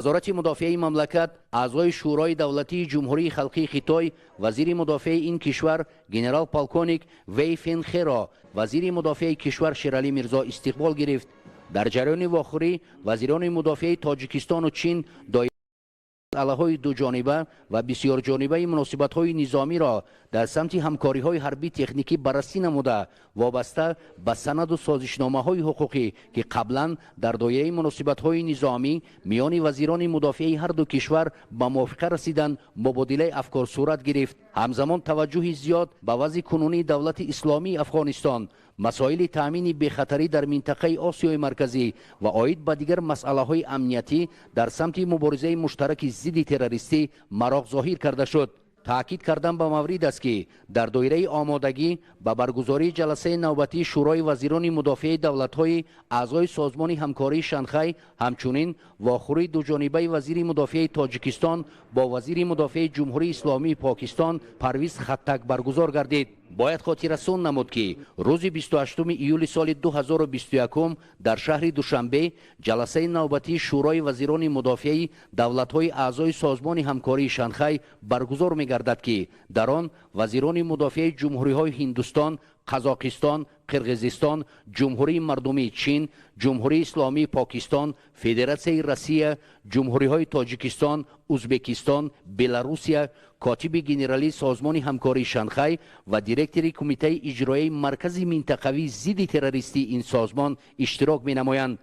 Вазорати мудофиаи мамлакат, аъзои Шӯрои давлатии Ҷумҳурии Халқии Хитой, вазири мудофиаи ин кишвар генерал-полковник Вэй Фэнхеро вазири мудофиаи кишвар Шералӣ Мирзо истиқбол гирифт. Дар ҷараёни вохӯрӣ вазирони мудофиаи Тоҷикистону Чин доир масъалаҳои дуҷониба ва бисёрҷонибаи муносибатҳои низомиро дар самти ҳамкориҳои ҳарбӣ техникӣ баррасӣ намуда, вобаста ба санаду созишномаҳои ҳуқуқӣ, ки қаблан дар доираи муносибатҳои низомӣ миёни вазирони мудофиаи ҳар ду кишвар ба мувофиқа расиданд, мубодилаи афкор сурат гирифт. Ҳамзамон таваҷҷӯҳи зиёд ба вазъи кунунии Давлати Исломии Афғонистон, масоили таъмини бехатарӣ дар минтақаи Осиёи Марказӣ ва оид ба дигар масъалаҳои амниятӣ дар самти муборизаи муштараки зидди террористӣ мароқ зоҳир карда шуд. Таъкид кардан ба маврид аст, ки дар доираи омодагӣ ба баргузории ҷаласаи навбатии Шӯрои вазирони мудофиаи давлатҳои аъзои Созмони ҳамкории Шанхай, ҳамчунин вохӯрии дуҷонибаи вазири мудофиаи Тоҷикистон бо вазири мудофиаи Ҷумҳурии Исломии Покистон Парвиз Хаттак баргузор гардид. Бояд хотиррасон намуд, ки рӯзи 28 июли соли 2021 дар шаҳри Душанбе ҷаласаи навбатии Шӯрои вазирони мудофиаи давлатҳои аъзои Созмони ҳамкории Шанхай баргузор мегардад, ки дар он вазирони мудофиаи ҷумҳуриҳои Ҳиндустон, Қазоқистон, Қирғизистон, Ҷумҳурии Мардумии Чин, Ҷумҳурии Исломии Покистон, Федератсияи Россия, ҷумҳуриҳои Тоҷикистон, Узбекистон, Беларусия, котиби генералии Созмони ҳамкории Шанхай ва директори Кумитаи иҷроияи Маркази минтақавии зидди террористии ин созмон иштирок менамоянд.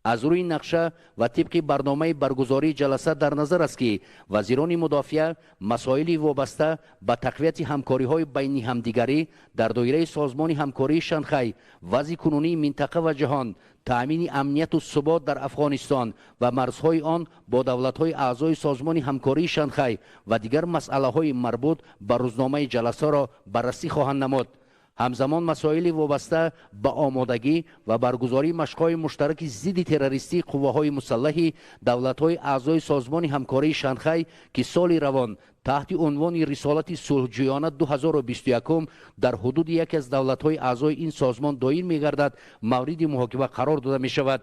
Аз рӯи нақша ва тибқи барномаи баргузории ҷаласа дар назар аст, ки вазирони мудофиа масоили вобаста ба тақвияти ҳамкориҳои байни ҳамдигарӣ дар доираи Созмони ҳамкории Шанхай, вазъи кунунии минтақа ва ҷаҳон, таъмини амнияту субот дар Афғонистон ва марзҳои он бо давлатҳои аъзои Созмони ҳамкории Шанхай ва дигар масъалаҳои марбут ба рӯзномаи ҷаласаро баррасӣ хоҳанд намуд. Ҳамзамон масоили вобаста ба омодагӣ ва баргузории машқҳои муштараки зидди террористии қувваҳои мусаллаҳи давлатҳои аъзои Созмони ҳамкории Шанхай, ки соли равон таҳти унвони «Рисолати сулҳҷӯёна 2021» дар ҳудуди яке аз давлатҳои аъзои ин созмон доир мегардад, мавриди муҳокима қарор дода мешавад.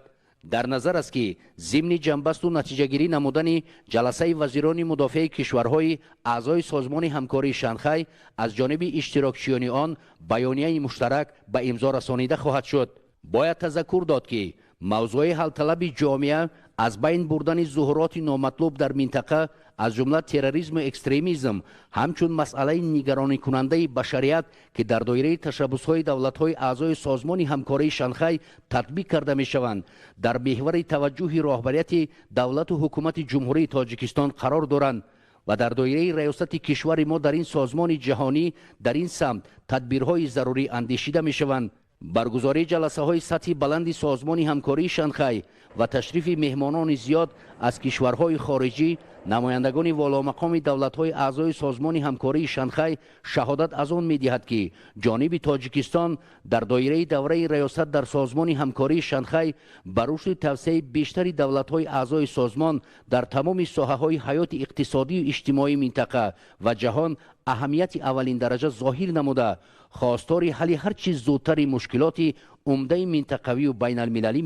Дар назар аст, ки зимни ҷамъбасту натиҷагирӣ намудани ҷаласаи вазирони мудофиаи кишварҳои аъзои Созмони ҳамкории Шанхай аз ҷониби иштирокчиёни он баёнияи муштарак ба имзо расонида хоҳад шуд. Бояд тазаккур дод, ки мавзӯи ҳалталаби ҷомеа, аз байн бурдани зуҳуроти номатлуб дар минтақа, аз ҷумла терроризму экстремизм, ҳамчун масъалаи нигаронӣкунандаи башарият, ки дар доираи ташаббусҳои давлатҳои аъзои Созмони ҳамкории Шанхай татбиқ карда мешаванд, дар меҳвари таваҷҷӯҳи роҳбарияти давлату ҳукумати Ҷумҳурии Тоҷикистон қарор доранд ва дар доираи раёсати кишвари мо дар ин созмони ҷаҳонӣ дар ин самт тадбирҳои зарурӣ андешида мешаванд. Баргузории ҷаласаҳои сатҳи баланди Созмони ҳамкории Шанхай ва ташрифи меҳмонони зиёд аз кишварҳои хориҷӣ, намояндагони воломақоми давлатҳои аъзои Созмони ҳамкории Шанхай шаҳодат аз он медиҳад, ки ҷониби Тоҷикистон дар доираи давраи раёсат дар Созмони ҳамкории Шанхай ба рушди тавсеаи бештари давлатҳои аъзои созмон дар тамоми соҳаҳои ҳаёти иқтисодию иҷтимоии минтақа ва ҷаҳон аҳамияти аввалиндараҷа зоҳир намуда, хостори ҳалли ҳар чӣ зудтари мушкилоти умдаи минтақавию байналмилалӣ.